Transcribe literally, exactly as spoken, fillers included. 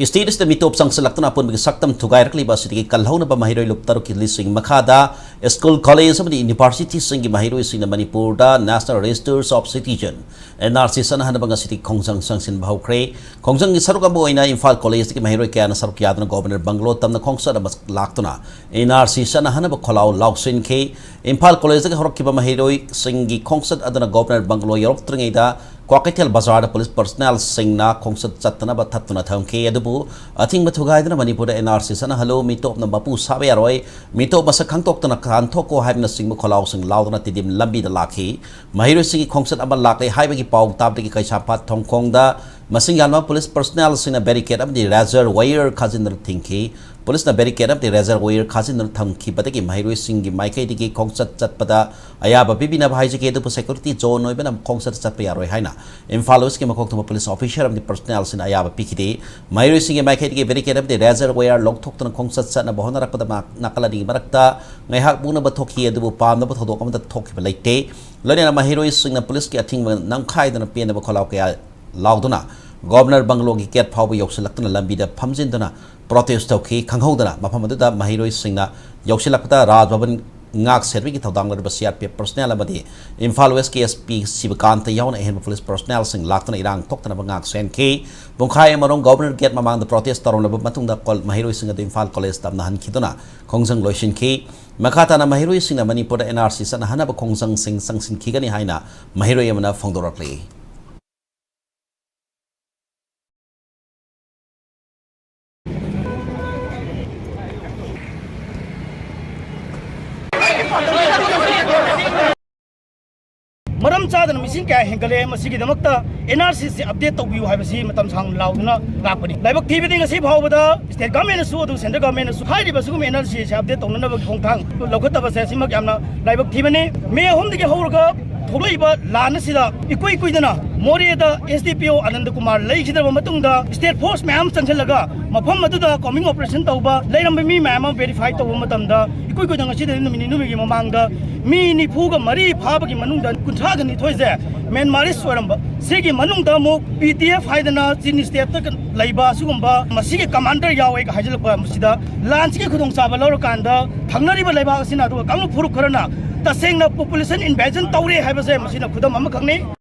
State ꯑꯁꯤꯗ ꯃꯤꯇꯣꯞ ꯆꯪꯁꯤꯜꯂꯛꯇꯨꯅ ꯑꯄꯨꯟꯕꯒꯤ ꯁꯛꯇꯝ ꯊꯨꯒꯥꯏꯔꯛꯂꯤꯕ ꯑꯁꯤꯗꯒꯤ ꯀꯜꯍꯧꯅꯕ ꯃꯍꯩꯔꯣꯏ ꯂꯨꯞ ꯇꯔꯨꯛꯀꯤ ꯂꯤꯁꯤꯡ ꯃꯈꯥꯗ school, college ꯑꯃꯗꯤ university ꯁꯤꯡꯒꯤ ꯃꯍꯩꯔꯣꯏꯁꯤꯡꯅ ꯃꯅꯤꯄꯨꯔꯗ National Registers of Citizen, N R C ꯆꯠꯅꯍꯟꯅꯕ ꯉꯁꯤꯗꯤ ꯈꯣꯡꯖꯪ ꯆꯪꯁꯤꯟꯕ ꯍꯧꯈ꯭ꯔꯦ꯫ ꯈꯣꯡꯖꯪꯒꯤ ꯁꯔꯨꯛ ꯑꯃ ꯑꯣꯏꯅ ꯏꯝꯐꯥꯜ ꯀꯣꯂꯦꯖꯇꯒꯤ ꯃꯍꯩꯔꯣꯏ ꯀꯌꯥꯅ ꯁꯔꯨꯛ ꯌꯥꯗꯨꯅ ꯒꯣꯕꯔꯅꯔ ꯕꯪꯒꯂꯣ ꯇꯝꯅ ꯈꯣꯡꯆꯠ ꯑꯃ ꯂꯥꯛꯇꯨꯅ N R C ꯆꯠꯅꯍꯟꯅꯕ ꯈꯣꯜꯂꯥꯎ ꯂꯥꯎꯁꯤꯟꯈꯤ꯫ ꯏꯝꯐꯥꯜ ꯀꯣꯂꯦꯖꯇꯒꯤ ꯍꯧꯔꯛꯈꯤꯕ ꯃꯍꯩꯔꯣꯏꯁꯤꯡꯒꯤ ꯈꯣꯡꯆꯠ ꯑꯗꯨꯅ ꯒꯣꯕꯔꯅꯔ ꯕꯪꯒꯂꯣ ꯌꯧꯔꯛꯇ꯭ꯔꯤꯉꯩꯗ ꯀ꯭ꯋꯥꯀꯩꯊꯦꯜ ꯕꯖꯥꯔꯗ ꯄꯨꯂꯤꯁ ꯄꯔꯁꯅꯦꯜꯁꯤꯡꯅ ꯈꯣꯡꯆꯠ ꯆꯠꯇꯅꯕ ꯊꯠꯇꯨꯅ ꯊꯝꯈꯤ꯫ ꯑꯗꯨꯕꯨ ꯑꯊꯤꯡꯕ ꯊꯨꯒꯥꯏꯗꯨꯅ ꯃꯅꯤꯄꯨꯔꯗ N R C ꯆꯠꯅꯍꯜꯂꯨ, ꯃꯤꯇꯣꯞꯅ ꯃꯄꯨ ꯁꯥꯕ ꯌꯥꯔꯣꯏ, ꯃꯤꯇꯣꯞ ꯃꯁꯛ ꯈꯪꯗꯣꯛꯇꯅ ꯇꯥꯟꯊꯣꯛꯀꯣ ꯍꯥꯏꯕꯅꯆꯤꯡꯕ ꯈꯣꯜꯂꯥꯎꯁꯤꯡ ꯂꯥꯎꯗꯨꯅ ꯇꯤꯗꯤꯝ ꯂꯝꯕꯤꯗ ꯂꯥꯛꯈꯤ꯫ ꯃꯍꯩꯔꯣꯏꯁꯤꯡꯒꯤ ꯈꯣꯡꯆꯠ ꯑꯃ ꯂꯥꯛꯂꯦ ꯍꯥꯏꯕꯒꯤ ꯄꯥꯎ ꯇꯥꯕꯗꯒꯤ ꯀꯩꯁꯥꯝꯄꯥꯠ ꯊꯣꯡꯈꯣꯡꯗ ꯃꯁꯤꯡ ꯌꯥꯝꯂꯕ ꯄꯨꯂꯤꯁ ꯄꯔꯁꯅꯦꯜꯁꯤꯡꯅ ꯕꯦꯔꯤꯀꯦꯗ ꯑꯃꯗꯤ ꯔꯦꯖꯔ ꯋꯥꯌꯔ ꯈꯥꯖꯤꯟꯗꯨꯅ ꯊꯤꯡꯈꯤ꯫ ꯄꯨꯂꯤꯁꯅ ꯕꯦꯔꯤꯀꯦꯗ ꯑꯃꯗꯤ ꯔꯦꯖꯔ ꯋꯥꯌꯔ ꯈꯥꯖꯤꯟꯗꯨꯅ ꯊꯝꯈꯤꯕꯗꯒꯤ ꯃꯍꯩꯔꯣꯏꯁꯤꯡꯒꯤ ꯃꯥꯏꯀꯩꯗꯒꯤ ꯈꯣꯡꯆꯠ ꯆꯠꯄꯗ ꯑꯌꯥꯕ ꯄꯤꯕꯤꯅꯕ ꯍꯥꯏꯖꯒꯦ, ꯑꯗꯨꯕꯨ ꯁꯦꯀ꯭ꯌꯨꯔꯤꯇꯤ ꯖꯣꯟ ꯑꯣꯏꯕꯅ ꯈꯣꯡꯆꯠ ꯆꯠꯄ ꯌꯥꯔꯣꯏ ꯍꯥꯏꯅ ꯏꯝꯐꯥꯜ ꯋꯦꯁꯀꯤ ꯃꯀꯣꯛ ꯊꯣꯡꯕ ꯄꯨꯂꯤꯁ ꯑꯣꯐꯤꯁꯔ ꯑꯃꯗꯤ ꯄꯔꯁꯅꯦꯜꯁꯤꯡꯅ ꯑꯌꯥꯕ ꯄꯤꯈꯤꯗꯦ꯫ ꯃꯍꯩꯔꯣꯏꯁꯤꯡꯒꯤ ꯃꯥꯏꯀꯩꯗꯒꯤ ꯕꯦꯔꯤꯀꯦꯗ ꯑꯃꯗꯤ ꯔꯦꯖꯔ ꯋꯥꯌꯔ ꯂꯧꯊꯣꯛꯇꯨꯅ ꯈꯣꯡꯆꯠ ꯆꯠꯅꯕ ꯍꯣꯠꯅꯔꯛꯄꯗ ꯃꯥ-, ꯅꯥꯀꯜ ꯑꯅꯤꯒꯤ ꯃꯔꯛꯇ ꯉꯥꯏꯍꯥꯛ ꯃꯨꯛꯅꯕ ꯊꯣꯛꯈꯤ, ꯑꯗꯨꯕꯨ ꯄꯥꯝꯅꯕ ꯊꯧꯗꯣꯛ ꯑꯃꯠꯇ ꯊꯣꯛꯈꯤꯕ ꯂꯩꯇꯦ꯫ ꯂꯣꯏꯅꯅ ꯃꯍꯩꯔꯣꯏꯁꯤꯡꯅ ꯄꯨꯂꯤꯁꯀꯤ ꯑꯊꯤꯡꯕ ꯅꯝꯈꯥꯏꯗꯨꯅ ꯄꯦꯟꯗꯕ ꯈꯣꯜꯂꯥꯎ ꯀꯌꯥ ꯂꯥꯎꯗꯨꯅ ꯒꯣꯕꯔꯅꯔ ꯕꯪꯒꯂꯣꯒꯤ ꯒꯦꯠ ꯐꯥꯎꯕ ꯌꯧꯁꯤꯜꯂꯛꯇꯨꯅ ꯂꯝꯕꯤꯗ ꯐꯝꯖꯤꯟꯗꯨꯅ ꯄ꯭ꯔꯣꯇꯦꯁ ꯇꯧꯈꯤ꯫ ꯈꯪꯍꯧꯗꯅ ꯃꯐꯝ ꯑꯗꯨꯗ ꯃꯍꯩꯔꯣꯏꯁꯤꯡꯅ ꯌꯧꯁꯤꯜꯂꯛꯄꯗ ꯔꯥꯖ ꯚꯕꯟ ꯉꯥꯛ ꯁꯦꯟꯕꯒꯤ ꯊꯧꯗꯥꯡ ꯂꯧꯔꯤꯕ C R P F personal ꯑꯃꯗꯤ ꯏꯝꯐꯥꯜ ꯋꯦꯁꯀꯤ S P ꯁꯤꯕꯀꯥꯟꯇ ꯌꯥꯎꯅ ꯑꯍꯦꯟꯕ ꯄꯨꯂꯤꯁ ꯄꯔꯁꯅꯦꯜꯁꯤꯡ ꯂꯥꯛꯇꯨꯅ ꯏꯔꯥꯡ ꯊꯣꯛꯇꯅꯕ ꯉꯥꯛ ꯁꯦꯟꯈꯤ꯫ ꯄꯨꯡꯈꯥꯏ ꯑꯃꯔꯣꯝ ꯒꯣꯕꯔꯅꯔ ꯒꯦꯠ ꯃꯃꯥꯡꯗ ꯄ꯭ꯔꯣꯇꯦꯁ ꯇꯧꯔꯝꯂꯕ ꯃꯇꯨꯡꯗ ꯀꯣꯜ-, ꯃꯍꯩꯔꯣꯏꯁꯤꯡ ꯑꯗꯨ ꯏꯝꯐꯥꯜ ꯀꯣꯂꯦꯖ ꯇꯝꯅꯍꯟꯈꯤꯗꯨꯅ ꯈꯣꯡꯖꯪ ꯂꯣꯏꯁꯤꯟꯈꯤ꯫ ꯃꯈꯥ ꯇꯥꯅ ꯃꯍꯩꯔꯣꯏꯁꯤꯡꯅ ꯃꯅꯤꯄꯨꯔꯗ N R C ꯆꯠꯅꯍꯟꯅꯕ ꯈꯣꯡꯖꯪꯁꯤꯡ ꯆꯪꯁꯤꯟꯈꯤꯒꯅꯤ ꯍꯥꯏꯅ ꯃꯍꯩꯔꯣꯏ ꯑꯃꯅ ꯐꯣꯡꯗꯣꯔꯛꯂꯤ꯫ ꯃꯔꯝ ꯆꯥꯗꯅ ꯃꯤꯁꯤꯡ ꯀꯌꯥ ꯍꯦꯟꯒꯠꯂꯦ꯫ ꯃꯁꯤꯒꯤꯗꯃꯛꯇ N R C ꯁꯤ update ꯇꯧꯕꯤꯌꯨ ꯍꯥꯏꯕꯁꯤ ꯃꯇꯝ ꯁꯥꯡꯅ ꯂꯥꯎꯗꯨꯅ ꯂꯥꯛꯄꯅꯤ꯫ ꯂꯥꯏꯕꯛ ꯊꯤꯕꯗꯤ ꯉꯁꯤ ꯐꯥꯎꯕꯗ state government ꯅꯁꯨ ꯑꯗꯨꯒ central government ꯅꯁꯨ ꯍꯥꯏꯔꯤꯕ ꯁꯤꯒꯨꯝꯕ N R C ꯁꯤ update ꯇꯧꯅꯅꯕꯒꯤ ꯈꯣꯡꯊꯥꯡ ꯂꯧꯈꯠꯇꯕꯁꯦ ꯁꯤꯃꯛ ꯌꯥꯝꯅ ꯂꯥꯏꯕꯛ ꯊꯤꯕꯅꯤ꯫ ꯃꯦ ꯑꯍꯨꯝꯗꯒꯤ ꯍꯧꯔꯒ ꯊꯣꯛꯂꯛꯏꯕ ꯂꯥꯟ ꯑꯁꯤꯗ ꯏꯀꯨꯏ ꯀꯨꯏꯗꯅ ꯃꯣꯔꯦꯗ ꯑꯦꯁ ꯗꯤ ꯄꯤ ꯑꯣ ꯑꯅꯟꯗ ꯀꯨꯃꯥꯔ ꯂꯩꯈꯤꯗ꯭ꯔꯕ ꯃꯇꯨꯡꯗ, ꯁ꯭ꯇꯦꯠ ꯐꯣꯔꯁ ꯃꯌꯥꯝ ꯆꯪꯁꯤꯜꯂꯒ ꯃꯐꯝ ꯑꯗꯨꯗ ꯀꯣꯝꯕꯤꯡ ꯑꯣꯄꯔꯦꯁꯟ ꯇꯧꯕ, ꯂꯩꯔꯝꯕ ꯃꯤ ꯃꯌꯥꯝ ꯑꯃ ꯚꯦꯔꯤꯐꯥꯏ ꯇꯧꯕ ꯃꯇꯝꯗ, ꯏꯀꯨꯏ ꯀꯨꯏꯗꯅ ꯉꯁꯤꯗꯒꯤ ꯅꯨꯃꯤꯠ ꯅꯤꯅꯤꯒꯤ ꯃꯃꯥꯡꯗ ꯃꯤ ꯅꯤꯐꯨꯒ ꯃꯔꯤ ꯐꯥꯕꯒꯤ ꯃꯅꯨꯡꯗ ꯀꯨꯟꯊ꯭ꯔꯥꯒ ꯅꯤꯊꯣꯏꯁꯦ ꯃ꯭ꯌꯥꯟꯃꯥꯔꯤꯁ ꯑꯣꯏꯔꯝꯕ꯫ ꯁꯤꯒꯤ ꯃꯅꯨꯡꯗ ꯑꯃꯨꯛ ꯄꯤ ꯇꯤ ꯑꯦꯐ ꯍꯥꯏꯗꯅ ꯆꯤꯅꯤ ꯁ꯭ꯇꯦꯠꯇ ꯂꯩꯕ ꯑꯁꯤꯒꯨꯝꯕ ꯃꯁꯤꯒꯤ ꯀꯃꯥꯟꯗꯔ ꯌꯥꯎꯋꯦꯒ ꯍꯥꯏꯖꯤꯜꯂꯛꯄ ꯑꯁꯤꯗ, ꯂꯥꯟꯁꯤꯒꯤ ꯈꯨꯗꯣꯡꯆꯥꯕ ꯂꯧꯔꯀꯥꯟꯗ ꯊꯪꯅꯔꯤꯕ ꯂꯩꯕꯥꯛ ꯑꯁꯤꯅ ꯑꯗꯨꯒ ꯀꯥꯡꯂꯨꯞ ꯐꯨꯔꯨꯞ ꯈꯔꯅ ꯇꯁꯦꯡꯅ ꯄꯣꯄꯨꯂꯦꯁꯟ ꯏꯟꯚꯦꯖꯟ ꯇꯧꯔꯦ ꯍꯥꯏꯕꯁꯦ ꯃꯁꯤꯅ ꯈꯨꯗꯝ ꯑꯃꯈꯛꯅꯤ꯫